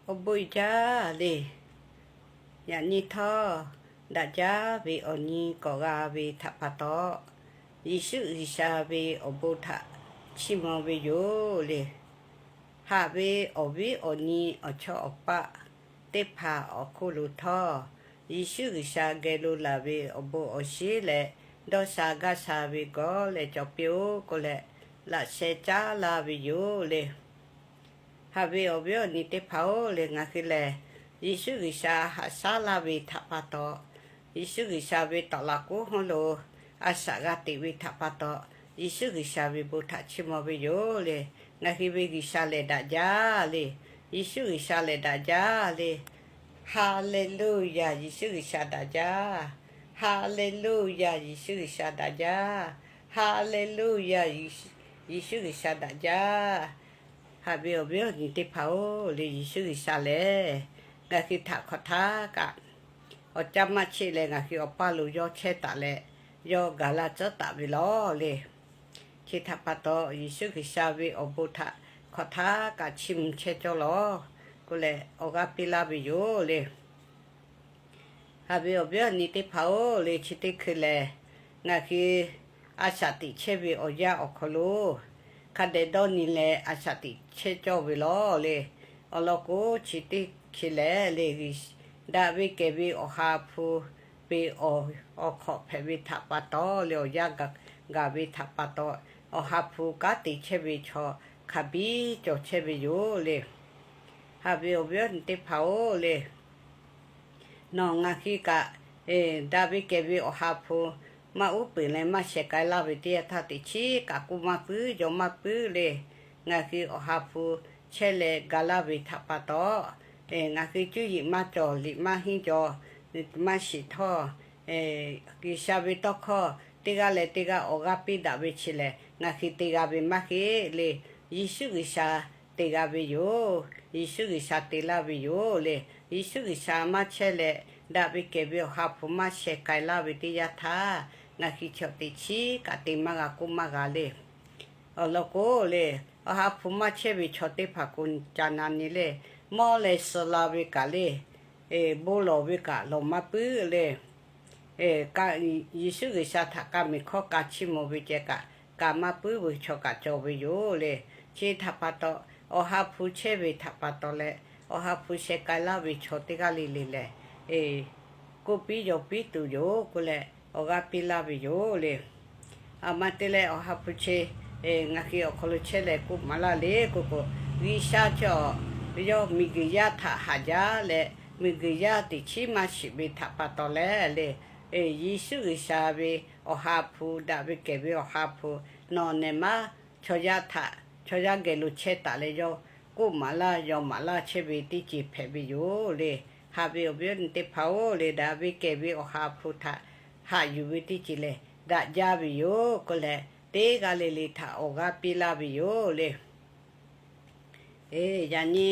Awˬ bon uiˍ jaˇ le. Yaꞈ nyi htawˇ, daꞈ jaˇ ve awˬ nyi k'awꞈ g'a ve htaꞈ pa taw, Yeˍsuˆ G'uiˬsha ve awˬ bon htaꞈ chiˇ mvuh ve yoˬ le. Haꞈ ve awˬ viˉ awˬ nyi awˬ chawˇ awˬ paˆ teˇ hpaˍ awˬ hk'oˆ lo htawˇ, Yeˍsuˆ G'uiˬsha geh lo laˬ ve awˬ bon awˬ shinˉ leh, dawˇ sha gaˇ sha ve gawˇ leh cawˬ piˇ-oˆ k'oˆ leh, laꞈ sheh caˉ laˇ ve yoˬ le. Haꞈ ve awˬ viˉ awˬ nyi teˇ hpaˍ-oˬ le, ngaˬ hui lehˬ Yeˍsuˆ G'uiˬsha haꞈ shaˉ laˇ ve htaꞈ pa taw, Yeˍsuˆ G'uiˬsha ve tawˍ laꞈ k'oˉ hawˉ lo a shaꞈ g'a teꞈ ve htaꞈ pa taw, Yeˍsuˆ G'uiˬsha ve bon htaꞈ chiˇ mvuh ve yoˬ le. Ngaˬ hui ve G'uiˬsha lehˬ daꞈ jaˇ le. Yeˍsuˆ G'uiˬsha lehˬ daꞈ jaˇ le. Haˍleˍluˍyaˍ, Yeˍsuˆ G'uiˬsha daꞈ jaˇ. Haˍleˍluˍyaˍ, Yeˍsuˆ G'uiˬsha daꞈ jaˇ. Haˍleˍluˍyaˍ, Yeˍsuˆ G'uiˬsha daꞈ jaˇ. Haꞈ ve awˬ viˉ awˬ nyi teˇ hpaˍ-oˬ le, Yeˍsuˆ G'uiˬsha lehˬ ngaˬ hui htaꞈ hk'awꞈ htaˇ kaꞈ awˬ caˇ maˇ cheˆ leh, ngaˬ hui awˬ paˇ lo yawˇ chehˇ taˍ leh, yawˇ gaˬ la tcuhˉ taˍ ve lawˬ le. Chi htaꞈ pa taw, Yeˍsuˆ G'uiˬsha ve awˬ bon htaꞈ hk'awꞈ htaˇ kaꞈ chiˇ mvuh chehˇ cawˇ lawˬ k'oˆ leh, awˬ g'aˇ piˇ laˇ ve yoˬ le. Haꞈ ve awˬ viˉ awˬ nyi teˇ hpaˍ-oˬ le, chi teˇ hkui lehˬ, ngaˬ hui a shaꞈ teꞈ chehˇ ve awˬ yanˇ awˬ hk'aw lo hk'a dehꞈ dawˇ nyi leh a shaꞈ teꞈ chehˇ cawˇ ve lawˬ le. Awˬ lawn k'o, chi teˇ hkui lehˬ le, daꞈ ve kehˬ ve Awˬ ha hpu ve awˬ hk'awꞈ hpehꞈ ve htaꞈ pa taw le, awˬ yanˇ gaˬ ve htaꞈ pa taw, Awˬ ha hpu kanˉ te chehˇ ve chaw hk'a biˇ cawˬ chehˇ ve yoˬ le. Haꞈ ve awˬ viˉ awˬ nyi teˇ hpaˍ-oˬ le, nawˬ ngaˬ hui kaꞈ daꞈ ve kehˬ ve Awˬ ha hpu maˇ uˉ peunˍ leh maˇ sheh k'ai laˇ ve teˇ yanˇ htaˇ, teꞈ chiˉ kaꞈ k'oˆ maˇ puiˉ yaw maˇ puiˉ le. Ngaˬ hui Awˬ ha hpu chehˇ leh ga laˇ ve htaꞈ pa taw, ngaˬ hui cuˇ yiˍ maˇ cawˬ, liꞈ maˇ henˇ jaw, maˇ shiˍ htawˇ, G'uiˬsha ve tawˇ hkawˇ teˇ g'aˇ leh teˇ g'aˇ awˬ g'aˇ piˇ daꞈ ve chi lehˬ, ngaˬ hui te g'a ve maˇ heˆ le. Yeˍsuˆ G'uiˬsha te g'a ve yoˬ. Yeˍsuˆ G'uiˬsha te laˇ ve yoˬ le. Yeˍsuˆ G'uiˬsha maˇ chehˇ leh, daꞈ ve kehˬ ve Awˬ ha hpu maˇ sheh k'ai laˇ ve teˇ yanˇ htaˇ, ngaˬ hui chaw teꞈ chiˉ kaꞈ te maˇ g'a k'oˆ maˇ g'a le. Awˬ lawn k'o le, Awˬ ha hpu maˇ chehˇ ve chaw teˇ hpaˍ k'o, ca na nyi le, mawˇ leh suh la ve kaꞈ le, bon lawˬ ve kaꞈ lawˬ maˇ puiˉ le. Yeˍsuˆ G'uiˬsha htaꞈ ka miˬ hkawˇ ka chiˇ mvuh ve ceh kaꞈ, ka maˇ puiˉ ve chaw kaꞈ cawˬ ve yoˬ le. Chi htaꞈ pa taw, Awˬ ha hpu chehˇ ve htaꞈ pa taw leh, Awˬ ha hpu sheh k'ai laˇ ve chaw teˇ g'aˇ le le lehˬ, k'oˆ piˇ yaw piˇ tuˬ yoˬ k'oˆ leh, awˬ g'aˇ piˇ laˇ ve yoˬ le. Aˬ ma te leh Awˬ ha hpu chi ngaˬ hui awˬ hk'aw lo chehˇ leh k'oˆ maˍ laˇ le k'oˆ k'o, G'uiˬsha chaw yawˇ miˬguiˬ yaˇ htaꞈ haꞈ jaˇ leh, miˬguiˬ yaˇ teꞈ chiˉ maˇ shiˍ ve htaꞈ pa taw leh le, Yeˍsuˆ G'uiˬsha ve Awˬ ha hpu, daꞈ ve kehˬ ve Awˬ ha hpu, nawˬ nehˬ maˇ chaw yaˇ htaꞈ, chaw yaˇ geh lo chehˇ taˍ leh yawˇ k'oˆ maˍ laˇ yaw maˍ laˇ chehˇ ve teˇ ceuˬ hpehꞈ ve yoˬ le. Haꞈ ve awˬ viˉ awˬ nyi teˇ hpaˍ-oˬ le, daꞈ ve kehˬ ve Awˬ ha hpu htaꞈ haꞈ yuˬ ve teˇ ceuˬ lehˬ, daꞈ jaˇ ve yoˬ k'oˆ leh, teˇ g'aˇ le le htaꞈ awˬ g'aˇ piˇ laˇ ve yoˬ le. Eˬ, yaꞈ nyi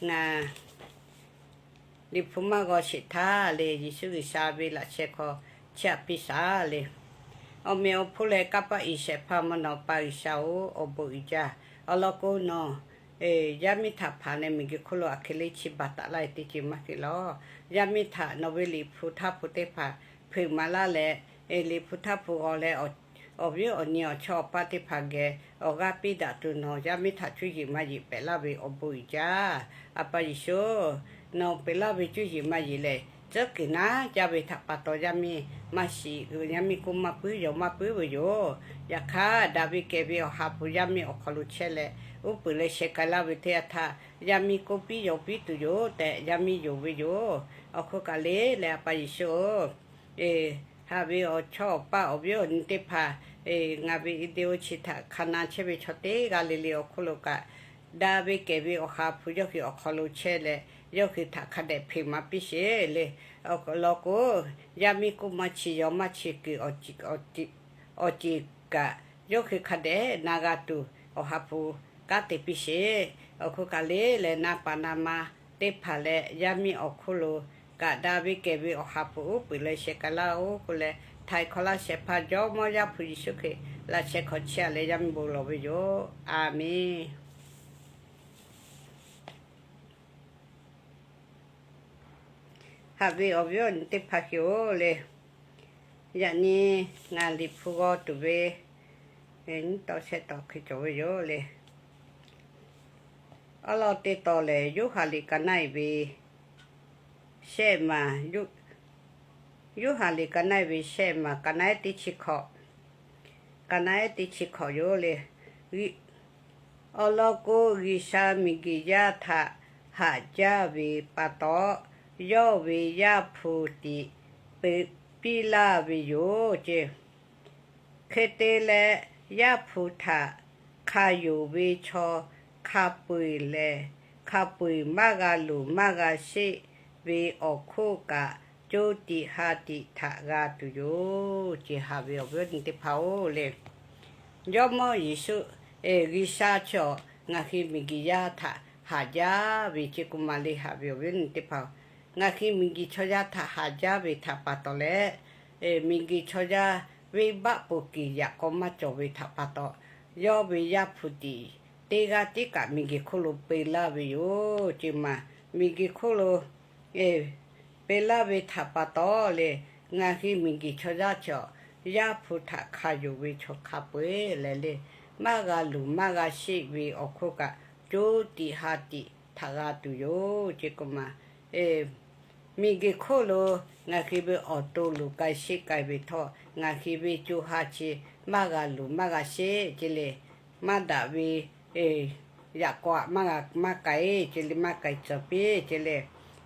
ngaˬ Liꞈ hpu maˇ g'aw sheˍ htaˇ le, Yeˍsuˆ G'uiˬsha ve laꞈ sheh hk'aw chiˇ aꞈ piˇ shaˍ le. Awˬ meꞈ awˬ hponˇ leh kanˇ paˆ iˍ shehˍ hpaˇ mvuhˇ naw pa G'uiˬsha-oˬ, awˬ bon uiˍ jaˇ. Awˬ lawn k'o, nawˬ yaˇ miˇ htaꞈ hpanˍ leh miˬguiˬ hk'oˆ lo aˬ hk'e le chi baˬ taˍ laˇ ve teˇ ceuˬ maˇ heˆ lawˬ. Yaˇ miˇ htaꞈ nawˬ ve liꞈ hpu htaˇ hpu teˇ hpaˍ hpeuꞈ maˍ laˇ leh, liꞈ hpu htaˇ hpu g'aw leh, awˬ viˉ awˬ nyi awˬ chawˇ awˬ paˇ teˇ hpaˍ geh awˬ g'aˇ piˇ daꞈ tuˬ nawˬ yaˇ miˇ htaꞈ cuˇ yiˍ maˇ yiˍ pehꞈ laˇ ve awˬ bon uiˍ jaˇ. A pa Yeˍsuˆ, nawˬ pehꞈ laˇ ve cuˇ yiˍ maˇ yiˍ lehˬ, tcuhˉ kuiˬ naˉ jaˇ ve htaꞈ pa taw yaˇ miˇ maˇ shiˍ, yaˇ miˇ k'oˆ maˇ puiˉ yaw maˇ puiˉ ve yoˬ. Yaꞈ hk'aˇ, daꞈ ve kehˬ ve Awˬ ha hpu yaˇ miˇ awˬ hk'aw lo chehˇ leh, uˉ peunˍ leh sheh k'ai laˇ ve teˇ yanˇ htaˇ, yaˇ miˇ k'oˆ piˇ yaw piˇ tuˬ yoˬ tehꞈ yaˇ miˇ yonˍ ve yoˬ. Awˬ hk'oˆ kaꞈ le leh, A pa Yeˍsuˆ-oˬ, haꞈ ve awˬ chawˇ awˬ paˇ awˬ viˉ awˬ nyi teˇ hpaˍ, ngaˬ ve video chi htaꞈ hk'a na chehˇ ve chaw teˇ g'aˇ le le awˬ hk'oˆ lo kaꞈ, daꞈ ve kehˬ ve Awˬ ha hpu yawˇ hui awˬ hk'aw lo chehˇ leh, yawˇ hui htaꞈ hk'a dehꞈ hpeꞈ maˍ piˇ sheˍ le. Awˬ lawn k'o, yaˇ miˇ k'oˆ maˇ chi yaw maˇ chi kuiˬ awˬ ceˬ kaꞈ yawˇ hui hk'a dehꞈ na g'a tuˬ, Awˬ ha hpu kanˉ te piˇ sheˍ. Awˬ hk'oˆ kaꞈ le leh, na paˍ na ma teˇ hpaˍ leh yaˇ miˇ awˬ hk'oˆ lo kaꞈ, daꞈ ve kehˬ ve Awˬ ha hpu uˉ peunˍ leh sheh k'ai laˇ-oˆ k'oˆ leh, htaiˍ hkawˇ laˇ shehˍ hpaˇ Jawˇmawˇ Yaˇ hpu Yeˍsuˆ Hkriꞈ laꞈ sheh hk'aw chiˇ aꞈ leh yaˇ miˇ bon lawˬ ve yoˬ. A menˬ. Haꞈ ve awˬ viˉ awˬ nyi teˇ hpaˍ hk'e-oˬ le, yaꞈ nyi ngaˬ Liꞈ hpu g'aw tuˬ ve nyiˇ taw shehˆ taw hk'e cawˬ ve yoˬ le. Awˉ lawˉ teˇ taw lehˬ, Yoˇhanˬ liꞈ ka naˆ-e ve shehˆ maˬ, Yoˇhanˬ liꞈ ka naˆ-e ve shehˆ maˬ, ka naˆ-ehˉ teˇ chi hkawꞈ, ka naˆ-ehˉ teˇ chi hkawꞈ yoˬ le. Awˬ lawn k'o, G'uiˬsha miˬguiˬ yaˇ htaꞈ haꞈ jaˇ ve pa taw, yawˇ ve Yaˇ hpu tiꞈ piˇ laˇ ve yoˬ ce. Hk'e te leh, Yaˇ hpu htaꞈ hk'a yonˍ ve chaw hk'a peu-eˬ lehˬ, hk'a peu-eˬ maˇ g'a luˬ maˇ g'a sheˆ ve awˬ hk'oˆ kaꞈ, co tiꞈ ha tiꞈ htaꞈ g'a tuˬ yoˬ ce. Haꞈ ve awˬ viˉ awˬ nyi teˇ hpaˍ-oˬ le, Jawˇmawˇ Yeˍsuˆ, G'uiˬsha chaw ngaˬ hui miˬguiˬ yaˇ htaꞈ haꞈ jaˇ ve ce k'oˆ ma le. Haꞈ ve awˬ viˉ awˬ nyi teˇ hpaˍ-oˬ, ngaˬ hui miˬguiˬ chaw yaˇ htaꞈ haꞈ jaˇ ve htaꞈ pa taw leh, miˬguiˬ chaw yaˇ venˇbaˆ pon kiˬ yaꞈ k'aw maˇ cawˬ ve htaꞈ pa taw, yawˇ ve Yaˇ hpu tiꞈ teˇ g'aˇ tiˉ kaꞈ miˬguiˬ hk'oˆ lo peu laˇ ve yoˬ ce ma. Miˬguiˬ hk'oˆ lo peu laˇ ve htaꞈ pa taw le, ngaˬ hui miˬguiˬ chaw yaˇ chaw Yaˇ hpu htaꞈ hk'a yonˍ ve chaw hk'a peu-eˬ lehˬ le, maˇ g'a luˬ maˇ g'a sheˆ ve awˬ hk'oˆ kaꞈ, co tiꞈ ha tiꞈ htaꞈ g'a tuˬ yoˬ ce k'oˆ ma. Miˬguiˬ hk'oˆ lo ngaˬ hui ve awˬ to luˬ k'ai sheˆ k'ai ve htawˇ, ngaˬ hui ve co ha chi maˇ g'a luˬ maˇ g'a sheˆ ce le. Maˇ daꞈ ve yaꞈ k'aw aꞈ maˇ g'a maˇ k'ai ce le, maˇ k'ai tcuh piˇ ce le.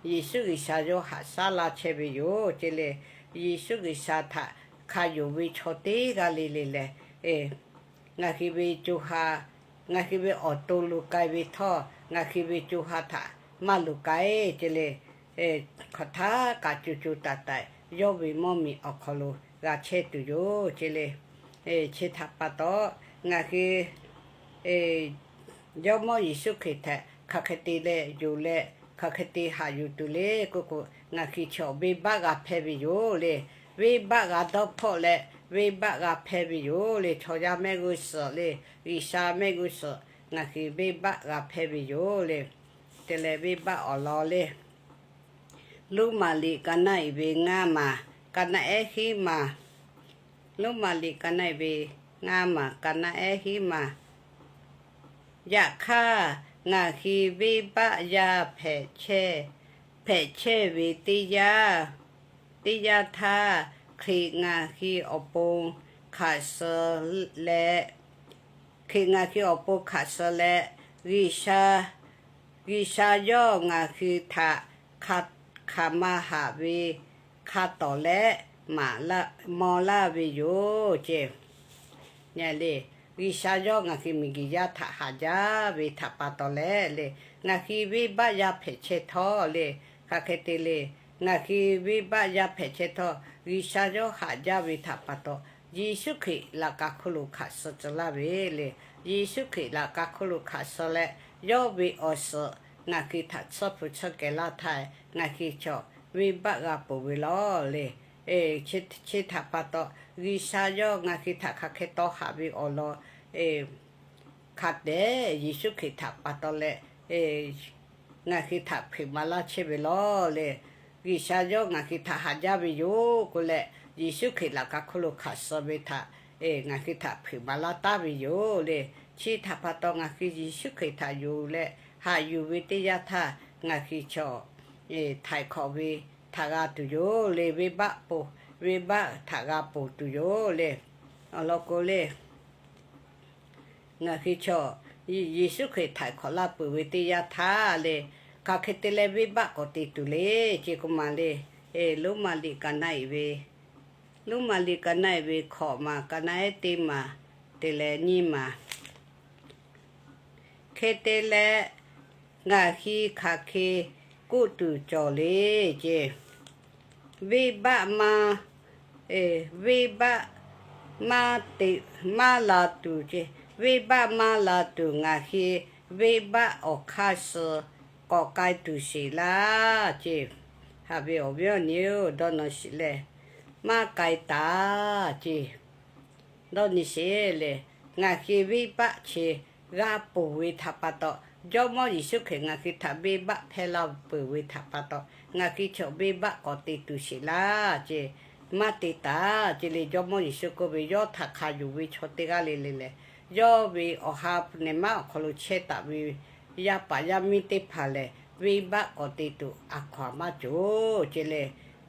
Yeˍsuˆ G'uiˬsha yawˇ haꞈ shaˉ laˇ chehˇ ve yoˬ ce le. Yeˍsuˆ G'uiˬsha htaꞈ hk'a yonˍ ve chaw teˇ g'aˇ le le lehˬ, ngaˬ hui ve co ha, ngaˬ hui ve awˬ to luˬ k'ai ve htawˇ, ngaˬ hui ve co ha htaꞈ maˇ luˬ k'ai ce le. Hk'aˬ htaˇ kaꞈ co co taiˍ taiˍ yawˇ ve mvuhˇ miˬ awˬ hk'aw lo g'a chehˇ tuˬ yoˬ ce le. Chi htaꞈ pa taw, ngaˬ hui Jawˇmawˇ Yeˍsuˆ Hkriꞈ htaꞈ hk'aˬ hk'e te leh yonˍ leh, hk'aˬ hk'e te haꞈ yuˬ tuˬ le k'oˆ k'o, ngaˬ hui chaw venˇbaˆ g'a hpehˇ ve yoˬ le. Venˇbaˆ g'a dawˇ hpawˆ leh, venˇbaˆ g'a hpehˇ ve yoˬ le. Chaw yaˇ mehˆ g'uˇ suhˍ le, G'uiˬsha mehˆ g'uˇ suhˍ ngaˬ hui venˇbaˆ g'a hpehˇ ve yoˬ le. Te leh venˇbaˆ awˬ lawn le, Roˉmaꞈ liꞈ ka naˆ-e ve ngaˇ maˬ, ka naˆ-ehˉ hiˉ maˬ. Roˉmaꞈ liꞈ ka naˆ-e ve ngaˇ maˬ, ka naˆ-ehˉ hiˉ maˬ. Yaꞈ hk'aˇ, ngaˬ hui venˇbaˆ yaˇ hpehꞈ chehˇ, hpehꞈ chehˇ ve teˇ yanˇ, teˇ yanˇ htaˇ, Hkriꞈ ngaˬ hui awˬ pon hk'aˬ suh leh, Hkriꞈ ngaˬ hui awˬ pon hk'aˬ suh leh, G'uiˬsha, G'uiˬsha yawˇ ngaˬ hui htaꞈ hk'aˬ ma haꞈ ve hk'a tawˍ leh maˍ laˇ, maw laˇ ve yoˬ ce. G'uiˬsha yawˇ ngaˬ hui miˬguiˬ yaˇ htaꞈ haꞈ jaˇ ve htaꞈ pa taw leh le, ngaˬ hui venˇbaˆ yaˇ hpehꞈ chehˇ htawˇ le, hk'aˬ hk'e te le, ngaˬ hui venˇbaˆ yaˇ hpehꞈ chehˇ htawˇ, G'uiˬsha yawˇ haꞈ jaˇ ve htaꞈ pa taw, Yeˍsuˆ Hkriꞈ laꞈ ka hk'oˆ lo hk'aˬ suh tcuh laˇ ve le. Yeˍsuˆ Hkriꞈ laꞈ ka hk'oˆ lo hk'aˬ suh leh, yawˇ ve awˬ suhˍ ngaˬ hui htaꞈ tsuhˇ hpu tsuhˇ kehˬ laˇ htaˇ, ngaˬ hui chaw venˇbaˆ g'a peuˬ ve lawˬ le. Chi htaꞈ pa taw, G'uiˬsha yawˇ ngaˬ hui htaꞈ hk'aˬ hk'e tawˇ haꞈ ve awˬ lawn hk'a tehꞈ Yeˍsuˆ Hkriꞈ htaꞈ pa taw leh, ngaˬ hui htaꞈ hpeꞈ maˍ laˇ chehˇ ve lawˬ le. G'uiˬsha yawˇ ngaˬ hui htaꞈ haꞈ jaˇ ve yoˬ k'oˆ leh, Yeˍsuˆ Hkriꞈ laꞈ ka hk'oˆ lo hk'aˬ suh ve htaꞈ ngaˬ hui htaꞈ hpeꞈ maˍ laˇ taˍ ve yoˬ le. Chi htaꞈ pa taw, ngaˬ hui Yeˍsuˆ Hkriꞈ htaꞈ yonˍ leh haꞈ yuˬ ve teˇ yanˇ htaˇ, ngaˬ hui chaw htaiˍ hk'awꞈ ve htaꞈ g'a tuˬ yoˬ le. Venˇbaˆ pon, venˇbaˆ htaꞈ g'a ponˬ tuˬ yoˬ le. Awˬ lawn k'o le, ngaˬ hui chaw Yeˍsuˆ Hkriꞈ htaiˍ hk'awꞈ laˇ peuˬ ve teˇ yanˇ htaˇ le, hk'aˬ hk'e te leh venˇbaˆ k'awꞈ te tuˬ le ce k'oˆ ma le. Roˉmaꞈ liꞈ ka naˆ-e ve, Roˉmaꞈ liꞈ ka naˆ-e ve hkawꞈ maˬ, ka naˆ-ehˉ teˇ maˬ, te leh nyiˇ maˬ. Hk'e te leh, ngaˬ hui hk'aˬ hk'e k'oˆ tuˬ cawˬ le ce. Venˇbaˆ maˇ, venˇbaˆ maˇ te, maˇ la tuˬ ce. Venˇbaˆ maˇ la tuˬ ngaˬ hui venˇbaˆ awˬ hk'aˇ suh k'awꞈ k'ai tuˬ sheˍ laˇ ce. Haꞈ ve awˬ viˉ awˬ nyi-oˬ, dawˇ nawˬ shiˍ leh, maˇ k'ai taˍ ce. Dawˇ nyi sheˍ lehˬ, ngaˬ hui venˇbaˆ chi g'a ponˬ ve htaꞈ pa taw, Jawˇmawˇ Yeˍsuˆ Hkriꞈ ngaˬ hui htaꞈ venˇbaˆ hpehˇ laˇ peuˬ ve htaꞈ pa taw, ngaˬ hui chaw venˇbaˆ k'awꞈ te tuˬ sheˍ laˇ ce. Maˇ te taˍ ce le. Jawˇmawˇ Yeˍsuˆ k'oˆ ve, yawˇ htaꞈ hkanˍ yuˬ ve chaw teˇ g'aˇ le le lehˬ, yawˇ ve awˬ ha hpu nehˬ maˇ awˬ hk'aw lo chehˇ taˍ ve yaˇ paˍ yaˇ miˇ teˇ hpaˍ lehˬ, venˇbaˆ k'awꞈ te tuˬ a hkaw aˬ maˇ cawˬ ce le.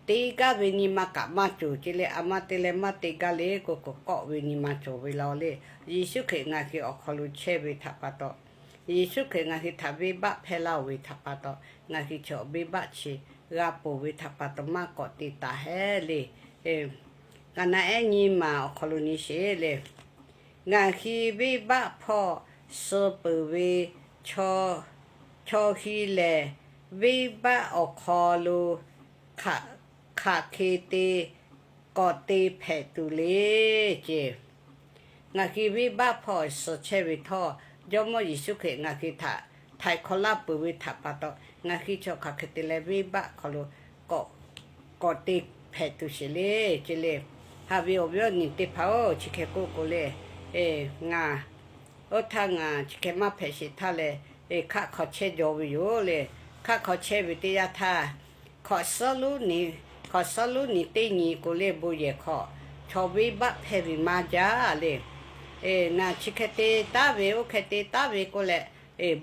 Te gaˇ ve nyi ma kaꞈ maˇ cawˬ ce le. A ma te leh maˇ te gaˇ le k'oˆ k'o, kawˆ ve nyi ma cawˬ ve law le. Yeˍsuˆ Hkriꞈ ngaˬ hui awˬ hk'aw lo chehˇ ve htaꞈ pa taw, Yeˍsuˆ Hkriꞈ ngaˬ hui htaꞈ venˇbaˆ hpehˇ laˇ-oˬ ve htaꞈ pa taw, ngaˬ hui chaw venˇbaˆ chi g'a ponˬ ve htaꞈ pa taw maˇ k'awꞈ te taˍ heˆ le. K'aˍ naˍ ehˉ nyi maˬ awˬ hk'aw lo nyi sheˍ le. Ngaˬ hui venˇbaˆ hpawˇ suh peuˬ ve chaw hui lehˬ, venˇbaˆ awˬ hk'aw lo hk'aˬ hk'e te k'awꞈ te hpehꞈ tuˬ le ce. Ngaˬ hui venˇbaˆ hpawˇ suh chehˇ ve htawˇ, Jawˇmawˇ Yeˍsuˆ Hkriꞈ ngaˬ hui htaꞈ htaiˍ hk'awꞈ laˇ peuˬ ve htaꞈ pa taw, ngaˬ hui chaw hk'aˬ hk'e te leh venˇbaˆ hk'aw lo k'awꞈ te hpehꞈ tuˬ sheˍ le ce le. Haꞈ ve awˬ viˉ awˬ nyi teˇ hpaˍ-oˬ, chi hk'e k'oˆ k'o le, ngaˬ oˇ htaˇ ngaˬ chi hk'e maˇ hpehꞈ sheˍ htaˇ leh, hkaˆ hk'aw chehˇ jaw ve yoˬ le. Hkaˆ hk'aw chehˇ ve teˇ yanˇ htaˇ, hk'awꞈ suhˉ, hk'awꞈ suhˉ lonˉ nyi teˇ nyi k'o le, bon yehˬ hk'aw chaw venˇbaˆ hpehˇ ve maˇ jaˇ le. Ngaˬ chi hk'e te taˉ ve, oˇ hk'e te taˉ ve k'oˆ leh,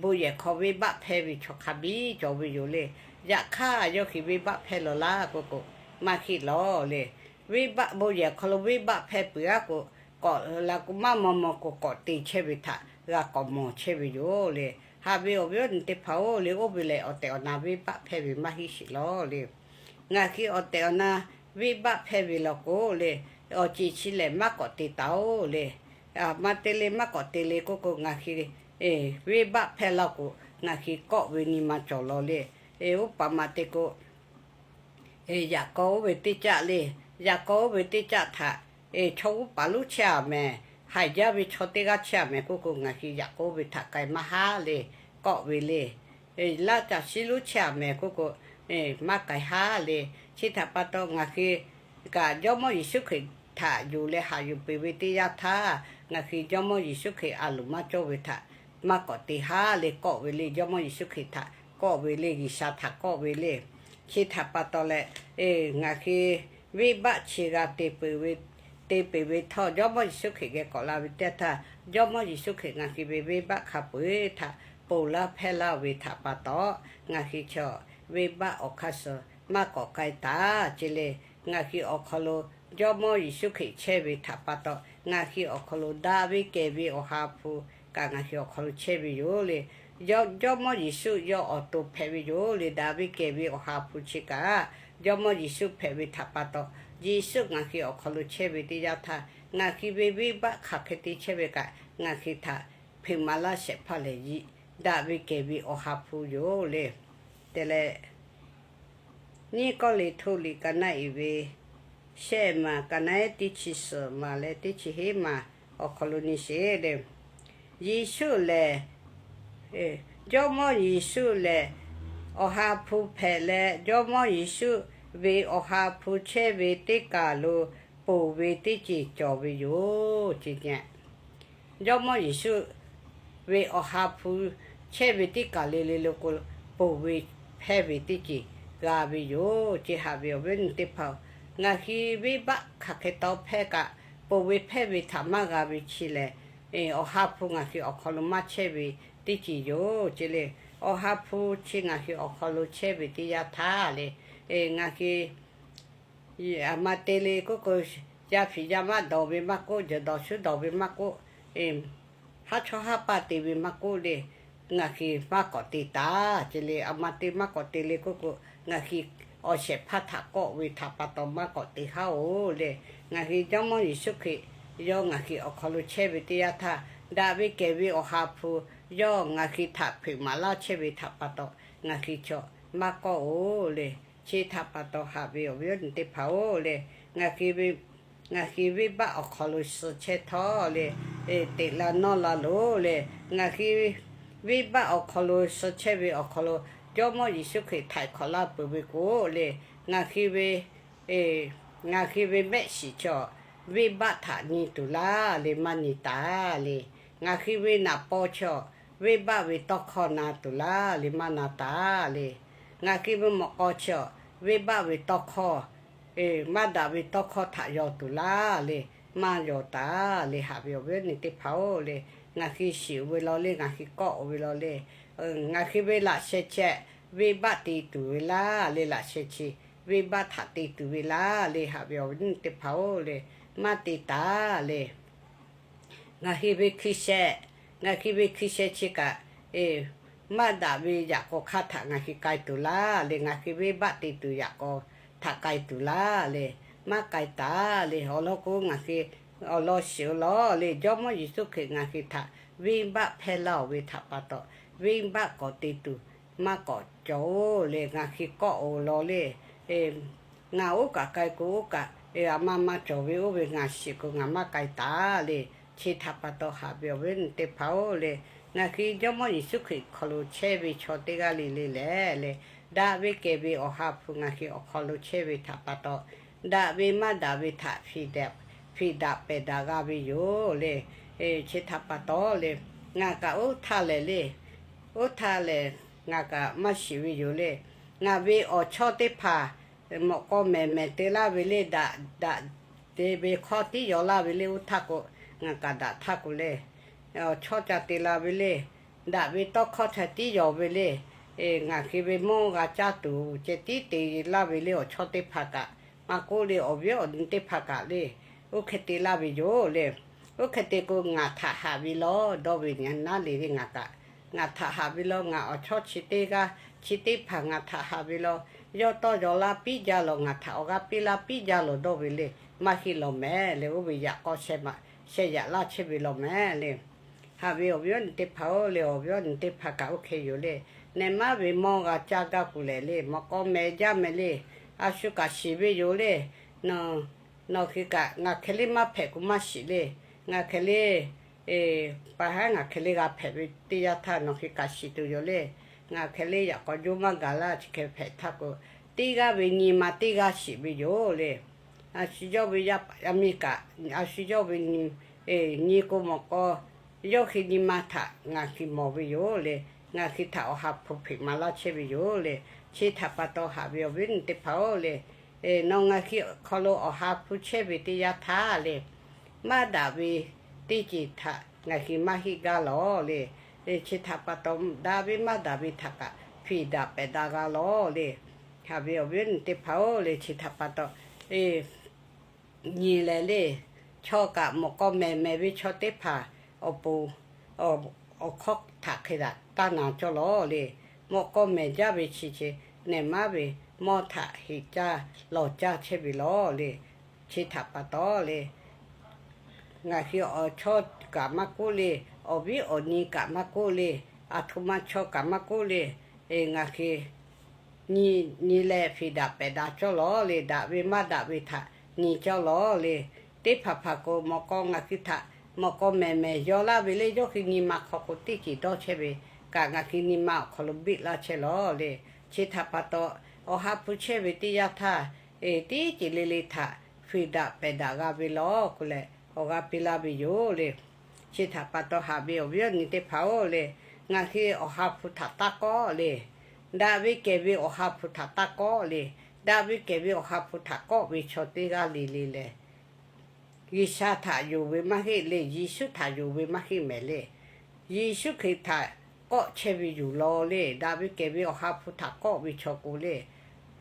bon yehˬ hk'aw venˇbaˆ hpehˇ ve chaw hk'a biˇ cawˬ ve yoˬ le. Yaꞈ hk'aˇ, yawˇ hui venˇbaˆ hpehˇ lawˬ laˇ k'oˆ k'o, maˇ heˆ lawˬ le. Venˇbaˆ bon yehˬ hk'aw lo venˇbaˆ hpehˇ peuˬ-aˉ k'o, k'awꞈ la k'o maˇ maw maw k'o, k'awꞈ te chehˇ ve htaꞈ g'a k'awꞈ mawˬ chehˇ ve yoˬ le. Haꞈ ve awˬ viˉ awˬ nyi teˇ hpaˍ-oˬ le, oˇ ve lehˬ awˬ tehˬ awˬ na venˇbaˆ hpehˇ ve maˇ heˆ sheˍ lawˬ le. Ngaˬ hui awˬ tehˬ awˬ na venˇbaˆ hpehˇ ve law k'o le, awˬ ceˬ chi lehˬ maˇ k'awꞈ te taˍ-oˬ le. Maˇ te le, maˇ k'awꞈ te le k'oˆ k'o, ngaˬ hui venˇbaˆ hpehˇ laˇ k'o, ngaˬ hui kawˆ ve nyi ma cawˬ lawˬ le. Oˇ paˍ maꞈ te k'o, yaꞈ k'aw oˇ ve teˇ caˆ le, yaꞈ k'aw oˇ ve teˇ caˆ htaꞈ, chaw g'uˇ paˍ lonˉ chehˇ-aˬ mehˍ, haiˬ jaˇ ve chaw teˇ g'aˇ chehˇ-aˬ mehˍ k'oˆ k'o, ngaˬ hui yaꞈ k'aw oˇ ve htaꞈ k'ai maˇ haˉ le, kawˆ ve le. Laˇ caˬ shiˉ lonˉ chehˇ-aˬ mehˍ k'oˆ k'o, maˇ k'ai haˉ le. Chi htaꞈ pa taw ngaˬ hui kaꞈ Jawˇmawˇ Yeˍsuˆ Hkriꞈ htaꞈ yonˍ leh haꞈ yuˬ peuˬ ve teˇ yanˇ htaˇ, ngaˬ hui Jawˇmawˇ Yeˍsuˆ Hkriꞈ a loˍ maˇ cawˇ ve htaꞈ maˇ k'awꞈ te haˉ le, kawˆ ve le. Jawˇmawˇ Yeˍsuˆ Hkriꞈ htaꞈ kawˆ ve le, G'uiˬsha htaꞈ kawˆ ve le. Chi htaꞈ pa taw leh, ngaˬ hui venˇbaˆ chi g'a te peuˬ ve, te peuˬ ve htawˇ, Jawˇmawˇ Yeˍsuˆ Hkriꞈ geh k'awꞈ la ve teˇ yanˇ htaˇ, Jawˇmawˇ Yeˍsuˆ Hkriꞈ ngaˬ hui ve venˇbaˆ hk'a peu-eˬ htaꞈ ponˬ laˇ hpehˇ laˇ ve htaꞈ pa taw, ngaˬ hui chaw venˇbaˆ awˬ hk'aˇ suh maˇ k'awꞈ k'ai taˍ ce le. Ngaˬ hui awˬ hk'aw lo Jawˇmawˇ Yeˍsuˆ Hkriꞈ chehˇ ve htaꞈ pa taw, ngaˬ hui awˬ hk'aw lo daꞈ ve kehˬ ve Awˬ ha hpu kaꞈ ngaˬ hui awˬ hk'aw lo chehˇ ve yoˬ le. Jawˇmawˇ Yeˍsuˆ yawˇ awˬ to hpehꞈ ve yoˬ le. Daꞈ ve kehˬ ve Awˬ ha hpu chi kaꞈ Jawˇmawˇ Yeˍsuˆ hpehꞈ ve htaꞈ pa taw, Yeˍsuˆ ngaˬ hui awˬ hk'aw lo chehˇ ve teˇ yanˇ htaˇ, ngaˬ hui ve venˇbaˆ hk'aˬ hk'e te chehˇ ve kaꞈ ngaˬ hui htaꞈ hpeuꞈ maˍ laˇ shehˍ hpaˇ lehˬ, daꞈ ve kehˬ ve Awˬ ha hpu yoˬ le. Te leh, Nyiˇ Kawˇrenˍhtuˆ liꞈ ka naˆ iˍ ve shehˆ maˬ, ka naˆ ehˉ teˇ chi suhˍ maˬ leh teˇ chi hiˉ maˬ awˬ hk'aw lo nyi sheˍ le. Yeˍsuˆ lehˬ, Jawˇmawˇ Yeˍsuˆ lehˬ, Awˬ ha hpu hpehꞈ leh, Jawˇmawˇ Yeˍsuˆ ve Awˬ ha hpu chehˇ ve teˇ kaˬ lo ponˬ ve teˇ ceuˬ cawˬ ve yoˬ ce. Jawˇmawˇ Yeˍsuˆ ve Awˬ ha hpu chehˇ ve teˇ kaˬ le le lo k'o, ponˬ ve hpehˇ ve teˇ ceuˬ g'a ve yoˬ ce. Haꞈ ve awˬ viˉ awˬ nyi teˇ hpaˍ-oˬ, ngaˬ hui venˇbaˆ hk'aˬ hk'e taw hpehˇ kaꞈ, ponˬ ve hpehˇ ve htaꞈ maˇ g'a ve chi lehˬ, Awˬ ha hpu ngaˬ hui awˬ hk'aw lo maˇ chehˇ ve teˇ ceuˬ yoˬ ce le. Awˬ ha hpu chi ngaˬ hui awˬ hk'aw lo chehˇ ve teˇ yanˇ htaˇ le, ngaˬ hui aˬ ma te le k'oˆ k'o, yaˇ hpiˍ yaˇ maˇ dawˬ ve maˇ k'oˆ, jehˬ dawˬ shuˉ dawˬ ve maˇ k'oˆ, haˉ chawˇ haˉ paˇ te ve maˇ k'oˆ le, ngaˬ hui maˇ k'awꞈ te taˍ ce le. Aˬ ma te maˇ k'awꞈ te le k'oˆ k'o, ngaˬ hui awˬ shehˍ hpaˇ htaꞈ kawˆ ve htaꞈ pa taw maˇ k'awꞈ te haˉ-oˬ le. Ngaˬ hui Jawˇmawˇ Yeˍsuˆ Hkriꞈ yawˇ ngaˬ hui awˬ hk'aw lo chehˇ ve teˇ yanˇ htaˇ, daꞈ ve kehˬ ve Awˬ ha hpu yawˇ ngaˬ hui htaꞈ hpeuꞈ maˍ laˇ chehˇ ve htaꞈ pa taw, ngaˬ hui chaw maˇ kawˆ-oˬ le. Chi htaꞈ pa taw haꞈ ve awˬ viˉ awˬ nyi teˇ hpaˍ-oˬ le, ngaˬ hui venˇbaˆ awˬ hk'aw lo suh chehˇ htawˇ le, teꞈ la nawˇ la loˬ le. Ngaˬ hui venˇbaˆ awˬ hk'aw lo suh chehˇ ve awˬ hk'aw lo Jawˇmawˇ Yeˍsuˆ Hkriꞈ htaiˍ hk'awꞈ laˇ peuˬ ve k'o le, ngaˬ hui ve, ngaˬ hui ve mehˆ shiˍ chaw venˇbaˆ htaꞈ nyi tuˬ laˇ le, maˇ nyi taˍ le. Ngaˬ hui ve naˍ paw chi awˬ, venˇbaˆ ve tawˇ hkawˇ na tuˬ laˇ le, maˇ na taˍ le. Ngaˬ hui ve mawꞈ k'aw chi awˬ, venˇbaˆ ve tawˇ hkawˇ, maˇ daꞈ ve tawˇ hkawˇ htaꞈ yaw tuˬ laˇ le, maˇ yaw taˍ le. Haꞈ ve awˬ viˉ awˬ nyi teˇ hpaˍ-oˬ le, ngaˬ hui shiˍ-oˬ ve law le, ngaˬ hui kawˆ-oˬ ve law le, ngaˬ hui ve laꞈ sheh chehˇ venˇbaˆ te tuˬ ve laˇ le, laꞈ sheh chi venˇbaˆ htaꞈ te tuˬ ve laˇ le. Haꞈ ve awˬ viˉ awˬ nyi teˇ hpaˍ-oˬ le, maˇ te taˍ le. Ngaˬ hui ve hkui sheh, ngaˬ hui ve hkui sheh chi kaꞈ, maˇ daꞈ ve yaꞈ k'aw hk'aˇ htaꞈ ngaˬ hui k'ai tuˬ laˇ le, ngaˬ hui venˇbaˆ te tuˬ yaꞈ k'aw htaꞈ k'ai tuˬ laˇ le, maˇ k'ai taˍ le. Awˬ lawn k'o, ngaˬ hui awˬ lawn shiˍ-oˬ law le, Jawˇmawˇ Yeˍsuˆ Hkriꞈ ngaˬ hui htaꞈ venˇbaˆ hpehˇ laˇ-oˬ ve htaꞈ pa taw, venˇbaˆ k'awꞈ te tuˬ maˇ k'awꞈ cawˬ-oˬ le, ngaˬ hui kawˆ-oˬ law le. Ngaˬ oˇ kaꞈ k'ai k'o, oˇ kaꞈ a ma ma cawˬ ve, oˇ ve ngaˬ shiˍ k'o ngaˬ maˇ k'ai taˍ le. Chi htaꞈ pa taw, haꞈ ve awˬ viˉ awˬ nyi teˇ hpaˍ-oˬ le, ngaˬ hui Jawˇmawˇ Yeˍsuˆ Hkriꞈ hk'aw lo chehˇ ve chaw teˇ g'aˇ le le lehˬ le, daꞈ ve kehˬ ve Awˬ ha hpu ngaˬ hui awˬ hk'aw lo chehˇ ve htaꞈ pa taw, daꞈ ve maˇ daꞈ ve htaꞈ hpiˍ daꞈ pehˬ daꞈ g'a ve yoˬ le. Chi htaꞈ pa taw le, ngaˬ kaꞈ oˇ htaˇ lehˬ le, oˇ htaˇ lehˬ ngaˬ kaꞈ maˇ shiˍ ve yoˬ le. Ngaˬ ve awˬ chawˇ teˇ hpaˍ mawꞈ k'aw mehˍ mehˍ te laˇ ve le, daꞈ daꞈ te ve hkawˇ tiˉ yaw laˇ ve le. Oˇ htaˇ k'o, ngaˬ kaꞈ daꞈ htaˇ k'o le, awˬ chawˇ ca te la ve le, daꞈ ve tawˇ hkawˇ ca tiˉ yaw ve le. Ngaˬ hui ve mawˇ g'a caˇ tuˬ ceh tiˉ te laˇ ve le. Awˬ chawˇ teˇ hpaˍ kaꞈ maˇ k'oˆ le, awˬ viˉ awˬ nyi teˇ hpaˍ kaꞈ le, oˇ hk'e te laˇ ve yoˬ le. Oˇ hk'e te k'o, ngaˬ htaꞈ haꞈ ve law dawˇ ve nyi naˉ le le ngaˬ kaꞈ, ngaˬ htaꞈ haꞈ ve law, ngaˬ awˬ chawˇ chi teˇ g'aˇ chi teˇ hpaˍ ngaˬ htaꞈ haꞈ ve law, yawˇ tawˇ yaw laˇ piˇ jaˇ lawˬ, ngaˬ htaꞈ awˬ g'aˇ piˇ laˇ piˇ jaˇ lawˬ dawˇ ve le, maˇ heˆ lawˬ mehˍ le. Oˇ ve yaꞈ k'aw sheh maꞈ sheh yaꞈ laˇ chehˇ ve lawˬ mehˍ le. Haꞈ ve awˬ viˉ awˬ nyi teˇ hpaˍ-oˬ le, awˬ viˉ awˬ nyi teˇ hpaˍ kaꞈ oˇ hk'e yoˬ le. Nehˬ maˉ ve mawˇ g'a caˇ gaˇ kuˬ lehˬ le, mawꞈ k'aw mehˍ jaˇ mehˍ le, a shu kaꞈ shiˍ ve yoˬ le. Nawˬ hui kaꞈ ngaˬ hk'e le maˇ hpehꞈ k'o maˇ shiˍ le. Ngaˬ hk'e le, pa haˉ ngaˬ hk'e le g'a hpehꞈ ve teˇ yanˇ htaˇ nawˬ hui kaꞈ shiˍ tuˬ yoˬ le. Ngaˬ hk'e le yaꞈ k'aw joˇ maˇ gaˬ laˇ, chi hk'e hpehꞈ htaˇ k'o, teˇ g'aˇ ve nyi ma teˇ g'aˇ shiˍ ve yoˬ le. A shu yawˇ ve yaˇ paˍ yaˇ miˇ kaꞈ, a shu yawˇ ve nyi k'o mawꞈ k'aw, yawˇ hui nyi ma htaꞈ ngaˬ hui mawˬ ve yoˬ le. Ngaˬ hui htaꞈ Awˬ ha hpu hpeꞈ maˍ laˇ chehˇ ve yoˬ le. Chi htaꞈ pa taw, haꞈ ve awˬ viˉ awˬ nyi teˇ hpaˍ-oˬ le, nawˬ ngaˬ hui awˬ hk'aw lo Awˬ ha hpu chehˇ ve teˇ yanˇ htaˇ le, maˇ daꞈ ve teˇ ceuˬ htaꞈ ngaˬ hui maˇ heˆ gaˇ lawˬ le. Chi htaꞈ pa taw, daꞈ ve maˇ daꞈ ve htaꞈ kaꞈ hpiˍ daꞈ pehˬ daꞈ g'a lawˬ le. Haꞈ ve awˬ viˉ awˬ nyi teˇ hpaˍ-oˬ le, chi htaꞈ pa taw, nyi leh le, chaw kaꞈ mawꞈ k'aw mehˍ mehˍ ve chaw teˇ hpaˍ awˬ pon awˬ hkawˇ htaꞈ hk'e taꞈ taˇ na cawˇ lawˬ le. Mawꞈ k'aw mehˍ jaˇ ve chi chi nehˬ maˉ ve mawˇ htaꞈ heˍ caˇ lawˬ caˇ chehˇ ve lawˬ le. Chi htaꞈ pa taw le, ngaˬ hui awˬ chawˇ kaꞈ maˇ k'oˆ le, awˬ viˉ awˬ nyi kaꞈ maˇ k'oˆ le, aˬ htoꞈ ma chaw kaꞈ maˇ k'oˆ le, ngaˬ hui nyi leh hpiˍ daꞈ pehˬ daꞈ cawˇ lawˬ le. Daꞈ ve maˇ daꞈ ve htaꞈ nyi cawˇ lawˬ le. Teˇ hpaˍ hpaˍ k'o, mawꞈ k'aw ngaˬ hui htaꞈ mawꞈ k'aw mehˍ mehˍ yaw laˇ ve le, yawˇ hui nyi ma hk'aw k'o teˇ ceuˬ dawˇ chehˇ ve kaꞈ, ngaˬ hui nyi ma awˬ hk'aw lo biˆ laˇ chehˇ lawˬ le. Chi htaꞈ pa taw, Awˬ ha hpu chehˇ ve teˇ yanˇ htaˇ, teˇ ceuˬ le le htaꞈ hpiˍ daꞈ pehˬ daꞈ g'a ve lawˬ k'oˆ leh, awˬ g'aˇ piˇ laˇ ve yoˬ le. Chi htaꞈ pa taw, haꞈ ve awˬ viˉ awˬ nyi teˇ hpaˍ-oˬ le, ngaˬ hui Awˬ ha hpu htaꞈ taˇ kawˆ le. Daꞈ ve kehˬ ve Awˬ ha hpu htaꞈ taˇ kawˆ le. Daꞈ ve kehˬ ve Awˬ ha hpu htaꞈ kawˆ ve chaw teˇ g'aˇ le le lehˬ, G'uiˬsha htaꞈ yonˍ ve maˇ heˆ le, Yeˍsuˆ htaꞈ yonˍ ve maˇ heˆ mehˍ le. Yeˍsuˆ Hkriꞈ htaꞈ kawˆ chehˇ ve yoˬ lawˬ le. Daꞈ ve kehˬ ve Awˬ ha hpu htaꞈ kawˆ ve chaw k'o le,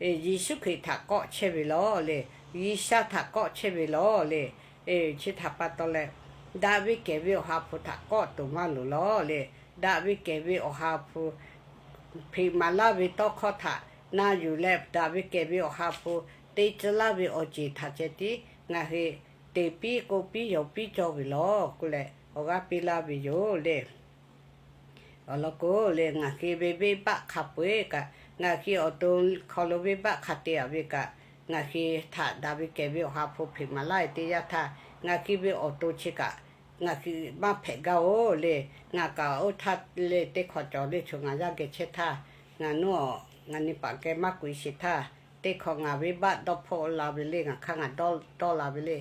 Yeˍsuˆ Hkriꞈ htaꞈ kawˆ chehˇ ve lawˬ le. G'uiˬsha htaꞈ kawˆ chehˇ ve lawˬ le. Chi htaꞈ pa taw leh, daꞈ ve kehˬ ve Awˬ ha hpu htaꞈ kawˆ tuˬ maˇ loˍ lawˬ le. Daꞈ ve kehˬ ve Awˬ ha hpu hpeꞈ maˍ laˇ ve tawˇ hkawˇ htaꞈ na yuˬ leh, daꞈ ve kehˬ ve Awˬ ha hpu te tcuh laˇ ve awˬ ceˬ htaꞈ ceh tiˉ ngaˬ hui te piˇ k'oˆ piˇ yaw piˇ cawˇ ve lawˬ k'oˆ leh, awˬ g'aˇ piˇ laˇ ve yoˬ le. Awˬ lawn k'o le, ngaˬ hui ve venˇbaˆ hk'a peu-eˬ kaꞈ, ngaˬ hui awˬ to hk'aw lo venˇbaˆ hk'a te-a ve kaꞈ, ngaˬ hui htaꞈ daꞈ ve kehˬ ve Awˬ ha hpu hpeꞈ maˍ laˇ ve teˇ yanˇ htaˇ, ngaˬ hui ve awˬ to chi kaꞈ ngaˬ hui maˇ hpehꞈ gaˇ-oˬ le. Ngaˬ kaꞈ oˇ htaˇ le teˇ hkawꞈ cawˬ le, choˬ ngaˬ yaˇ geh chehˇ htaˇ, ngaˬ nuˇ awˬ ngaˬ nyi paˍ geh maˇ k'oꞈ-e sheˍ htaˇ, teˇ hkawꞈ ngaˬ venˇbaˆ dawˇ hpawˇ la ve le, ngaˬ hk'aˇ ngaˬ dawˇ la ve le.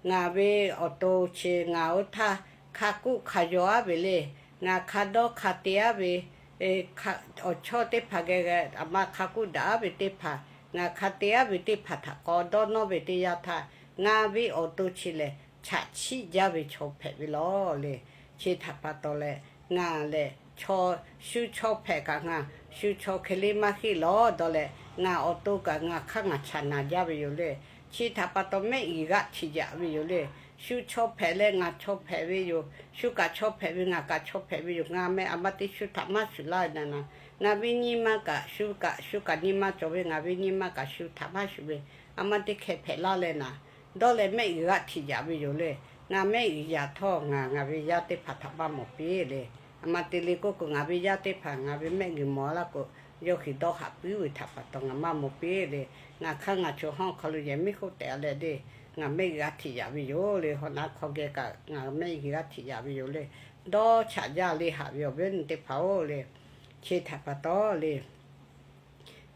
Ngaˬ ve awˬ to chi ngaˬ oˇ htaˇ hk'a k'oˆ hk'a yaw aˉ ve le. Ngaˬ hk'a dawˇ hk'a te aˉ ve, awˬ chawˇ teˇ hpaˍ geh, aˬ ma hk'a k'oˆ daꞈ aˉ ve teˇ hpaˍ, ngaˬ hk'a te aˉ ve teˇ hpaˍ htaꞈ k'aw dawˇ nawˇ ve teˇ yanˇ htaˇ, ngaˬ ve awˬ to chi lehˬ chaꞈ chiˆ jaˇ ve chaw hpehꞈ ve lawˬ le. Chi htaꞈ pa taw leh, ngaˬ lehˬ chaw, shu chaw hpehꞈ kaꞈ ngaˬ shu chaw hk'e le maˇ heˆ lawˬ dawˇ leh, ngaˬ awˬ to kaꞈ ngaˬ hk'aˇ ngaˬ chaꞈ naˬ jaˇ ve yoˬ le. Chi htaꞈ pa taw mehˆ g'uiˬ g'aˇ htiꞈ yaꞈ ve yoˬ le. Shu chaw hpehꞈ leh ngaˬ chaw hpehꞈ ve yoˬ. Shu kaꞈ chaw hpehꞈ ve, ngaˬ kaꞈ chaw hpehꞈ ve yoˬ. Ngaˬ meh aˬ ma teˇ shu htaꞈ maˇ shuˍ laˇ ve na na, ngaˬ ve nyi ma kaꞈ shu kaꞈ, shu kaꞈ nyi ma cawˬ ve, ngaˬ ve nyi ma kaꞈ shu htaꞈ maˇ shuˍ ve, aˬ ma teˇ hkeh hpehꞈ laˇ leh na, dawˇ leh mehˆ g'uiˬ g'aˇ htiꞈ yaꞈ ve yoˬ le. Ngaˬ mehˆ g'uiˬ yaꞈ htawˇ ngaˬ, ngaˬ ve yaˇ teˇ hpaˍ htaꞈ maˇ mawˬ piˇ le. Aˬ ma te le k'oˆ k'o, ngaˬ ve yaˇ teˇ hpaˍ ngaˬ ve mehˆ g'uiˬ mawˬ laˇ k'o, yawˇ hui dawˇ haꞈ puiˉ ve htaꞈ pa taw ngaˬ maˇ mawˬ piˇ le. Ngaˬ hk'aˇ ngaˬ chaw hawˉ hk'aw lo yehˬ miˉ k'oˆ tehꞈ leh le, ngaˬ mehˆ g'uiˬ g'aˇ htiꞈ yaꞈ ve yoˬ le. Hawˉ naˉ hk'aw geh kaꞈ ngaˬ mehˆ g'uiˬ g'aˇ htiꞈ yaꞈ ve yoˬ le. Dawˇ chaꞈ jaˇ le, haꞈ ve awˬ viˉ awˬ nyi teˇ hpaˍ-oˬ le. Chi htaꞈ pa taw le,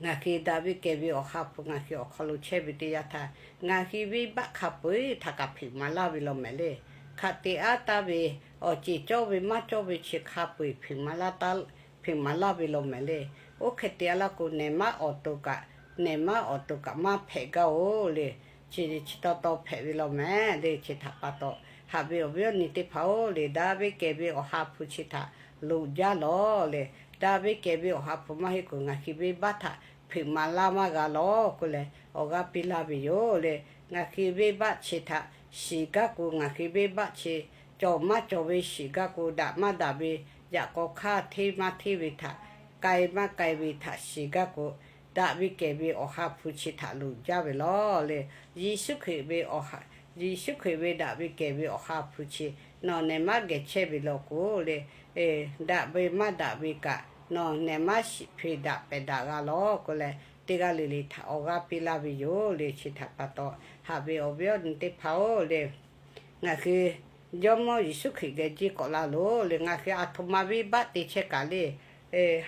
ngaˬ hui daꞈ ve kehˬ ve Awˬ ha hpu ngaˬ hui awˬ hk'aw lo chehˇ ve teˇ yanˇ htaˇ, ngaˬ hui venˇ baˆ hk'a peu-eˬ htaꞈ kaꞈ hpeꞈ maˍ laˇ ve law mehˍ le. Hk'aˬ te aˉ taˍ ve, awˬ ceˬ cawˇ ve maˇ cawˇ ve chi hk'a peu-eˬ hpeꞈ maˍ laˇ ve law mehˍ le. Oˇ hk'e te aˉ laˇ k'o, nehˬ maˉ awˬ to kaꞈ, nehˬ maˉ awˬ to kaꞈ maˇ hpehꞈ gaˇ-oˬ le. Chi chi taw taw hpehꞈ ve law mehˍ le. Chi htaꞈ pa taw, haꞈ ve awˬ viˉ awˬ nyi teˇ hpaˍ-oˬ le, daꞈ ve kehˬ ve Awˬ ha hpu chi htaꞈ loꞈ jaˇ lawˬ le. Daꞈ ve kehˬ ve Awˬ ha hpu maˇ heˆ k'o, ngaˬ hui venˇ baˆ htaꞈ hpeꞈ maˍ laˇ maˇ g'a lawˬ k'oˆ leh, awˬ g'aˇ piˇ laˇ ve yoˬ le. Ngaˬ hui venˇ baˆ chi htaꞈ shiˍ gaˇ k'o, ngaˬ hui venˇ baˆ chi cawˬ maˇ cawˬ ve shiˍ gaˇ k'o, daꞈ maˇ daꞈ ve, yaꞈ k'aw hk'aˇ hteˇ maˇ hteˇ ve htaꞈ, k'ai maˇ k'ai ve htaꞈ shiˍ gaˇ k'o, daꞈ ve kehˬ ve Awˬ ha hpu chi htaꞈ loꞈ jaˇ ve lawˬ le. Yeˍsuˆ Hkriꞈ ve, Yeˍsuˆ Hkriꞈ ve daꞈ ve kehˬ ve Awˬ ha hpu chi, nawˬ nehˬ maˉ geh chehˇ ve law k'o le, daꞈ ve maˇ daꞈ ve kaꞈ nawˬ nehˬ maˉ shiˍ hpeꞈ daꞈ pehˬ daꞈ g'a lawˬ k'oˆ leh, teˇ g'aˇ le le htaꞈ awˬ g'aˇ piˇ laˇ ve yoˬ le. Chi htaꞈ pa taw, haꞈ ve awˬ viˉ awˬ nyi teˇ hpaˍ-oˬ le, ngaˬ hui Jawˇmawˇ Yeˍsuˆ Hkriꞈ geh jiˇ k'awꞈ la loˬ le. Ngaˬ hui aˬ htoꞈ ma venˇ baˆ te chehˇ kaꞈ le,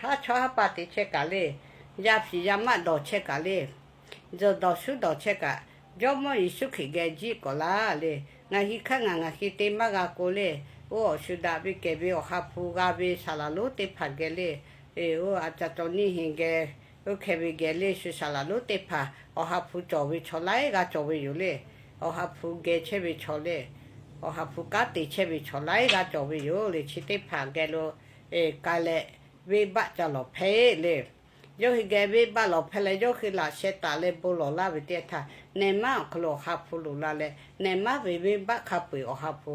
haˉ chawˇ haˉ pa te chehˇ kaꞈ le, yaˇ hpiˍ yaˇ maˆ dawˬ chehˇ kaꞈ le, tzuhˬ dawˬ shuˉ dawˬ chehˇ kaꞈ, Jawˇmawˇ Yeˍsuˆ Hkriꞈ geh jiˇ k'awꞈ la le. Ngaˬ hui hk'aˇ ngaˬ ngaˬ hui te maˇ g'a k'o le, oˇ awˬ shu daꞈ ve kehˬ ve Awˬ ha hpu g'a ve saˍ laˍ lonˉ teˇ hpaˍ geh le, oˇ a ca taw nyiˇ heˍ geh, oˇ hkeh ve geh le shu saˍ laˍ lonˉ teˇ hpaˍ Awˬ ha hpu cawˬ ve chaw laiˉ g'aˇ cawˬ ve yoˬ le. Awˬ ha hpu geh chehˇ ve chaw le, Awˬ ha hpu kanˉ te chehˇ ve chaw laiˉ g'aˇ cawˬ ve yoˬ le. Chi teˇ hpaˍ geh lo k'ai leh, venˇ baˆ ca lawˬ hpehꞈ le. Yawˇ hui geh venˇ baˆ lawˬ hpehꞈ leh, yawˇ hui laꞈ sheh taˍ leh bon lawˬ laˇ ve teˇ htaˇ, nehˬ maˉ awˬ hk'aw lo Awˬ ha hpu loꞈ la leh, nehˬ maˉ ve venˇ baˆ hk'a peu-eˬ Awˬ ha hpu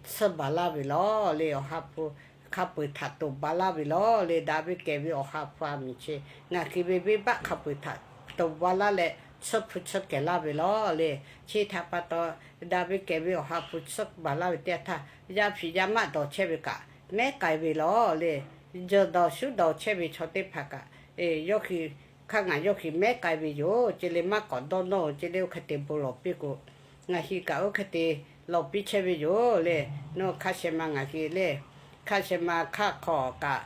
tsuhˇ baˬ laˇ ve lawˬ le. Awˬ ha hpu hk'a peu-eˬ htaꞈ toꞈ baˬ laˇ ve lawˬ le. Daꞈ ve kehˬ ve Awˬ ha hpu a miˍ chi, ngaˬ hui ve venˇ baˆ hk'a peu-eˬ htaꞈ toꞈ baˬ laˇ leh, tsuhˇ hpu tsuhˇ kehˬ laˇ ve lawˬ le. Chi htaꞈ pa taw, daꞈ ve kehˬ ve Awˬ ha hpu tsuhˇ baˬ laˇ ve teˇ htaˇ, yaˇ hpiˍ yaˇ maˆ dawˬ chehˇ ve kaꞈ mehˉ k'ai ve lawˬ le. Tzuhˬ dawˬ shuˉ dawˬ chehˇ ve chaw teˇ hpaˍ kaꞈ, yawˇ hui hk'aˇ ngaˬ yawˇ hui mehˉ k'ai ve yoˬ. Chi leh maˇ k'awꞈ dawˇ nawˇ-oˬ. Chi leh oˇ hk'e te bon lawˬ piˇ k'o, ngaˬ hui kaꞈ oˇ hk'e te lawˬ piˇ chehˇ ve yoˬ le. Nawˬ hk'a sheh ma ngaˬ hui le, hk'a sheh ma hk'aˆ hk'aw kaꞈ,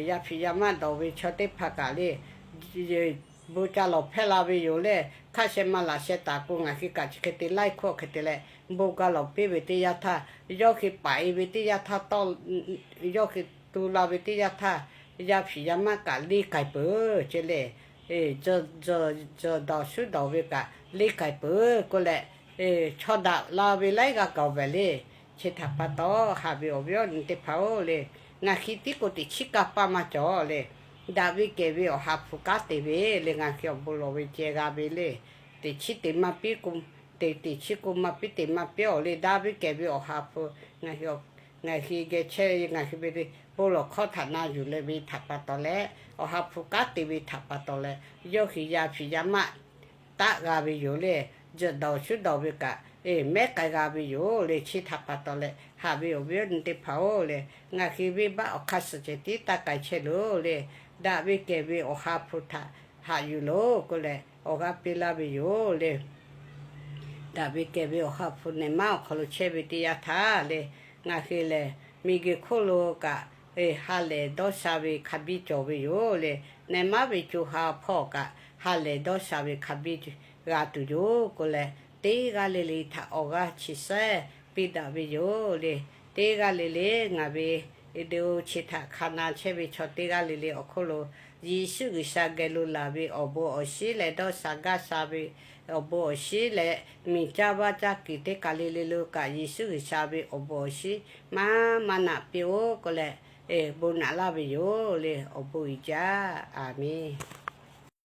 yaˇ hpiˍ yaˇ maˆ dawˬ ve chaw teˇ hpaˍ kaꞈ le, bon ca lawˬ hpehˇ la ve yoˬ le. Hk'a sheh ma laꞈ sheh taˍ k'o, ngaˬ hui kaꞈ chi hk'e te laiˇ hkawˇ hk'e te leh bon ga lawˬ piˇ ve teˇ yanˇ htaˇ, yawˇ hui paˍ e ve teˇ yanˇ htaˇ, yawˇ hui tu la ve teˇ yanˇ htaˇ, yaˇ hpiˍ yaˇ maˆ kaꞈ leˇ k'ai peuˬ. Chi leh tzuhˬ dawˬ shuˉ dawˬ ve kaꞈ leˇ k'ai peuˬ k'oˆ leh, chaw daꞈ la ve laiˉ g'aˇ gaˬ-oˬ ve le. Chi htaꞈ pa taw, haꞈ ve awˬ viˉ awˬ nyi teˇ hpaˍ-oˬ le, ngaˬ hui tiˉ k'o teꞈ chiˉ kanˇ paˆ maˇ cawˬ le. Daꞈ ve kehˬ ve Awˬ ha hpu kanˉ te ve le, ngaˬ hui awˬ bon lawˬ ve ceh g'a ve le. Teꞈ chiˉ te maˇ piˉ k'o, teꞈ chiˉ k'o maˇ piˉ teꞈ maˇ piˉ-oˬ le. Daꞈ ve kehˬ ve Awˬ ha hpu ngaˬ hui geh chehˇ ve, ngaˬ hui ve bon lawˬ hkawˇ htaꞈ na yuˬ leh ve htaꞈ pa taw leh, Awˬ ha hpu kanˉ te ve htaꞈ pa taw leh, yawˇ hui yaˇ hpiˍ yaˇ maˆ taˆ g'a ve yoˬ le. Tzuhˬ dawˬ shuˉ dawˬ ve kaꞈ mehˉ k'ai g'a ve yoˬ le. Chi htaꞈ pa taw leh, haꞈ ve awˬ viˉ awˬ nyi teˇ hpaˍ-oˬ le, ngaˬ hui venˇ baˆ awˬ hk'aˇ suh ceh tiˉ taˇ k'ai chehˇ loˬ le. Daꞈ ve kehˬ ve Awˬ ha hpu htaꞈ haꞈ yuˬ loˬ k'oˆ leh, awˬ g'aˇ piˇ laˇ ve yoˬ le. Daꞈ ve kehˬ ve Awˬ ha hpu nehˬ maˉ awˬ hk'aw lo chehˇ ve teˇ yanˇ htaˇ le, ngaˬ hui lehˬ miˬguiˬ hk'oˆ lo kaꞈ ha lehˬ dawˇ sha ve hk'a biˇ cawˬ ve yoˬ le. Nehˬ maˉ ve co ha hpawˇ kaꞈ ha lehˬ dawˇ sha ve hk'a biˇ g'a tuˬ yoˬ k'oˆ leh, teˇ g'aˇ le le htaꞈ awˬ g'aˇ chi sehˉ piˇ daꞈ ve yoˬ le. Teˇ g'aˇ le le ngaˬ ve video chi htaꞈ hk'a na chehˇ ve chaw teˇ g'aˇ le le awˬ hk'oˆ lo, Yeˍsuˆ G'uiˬsha geh lo laˬ ve awˬ bon awˬ shinˉ leh dawˇ sha gaˇ sha ve awˬ bon awˬ shinˉ leh, miˬ caˇ vaˇ caˇ kuiˬ teˇ kaˬ le le lo kaꞈ Yeˍsuˆ G'uiˬsha ve awˬ bon awˬ shinˉ maˇ maˇ naꞈ piˇ-oˆ k'oˆ leh, bon naꞈ laˇ ve yoˬ le. Awˬ bon uiˍ jaˇ. Aˍmenˍ.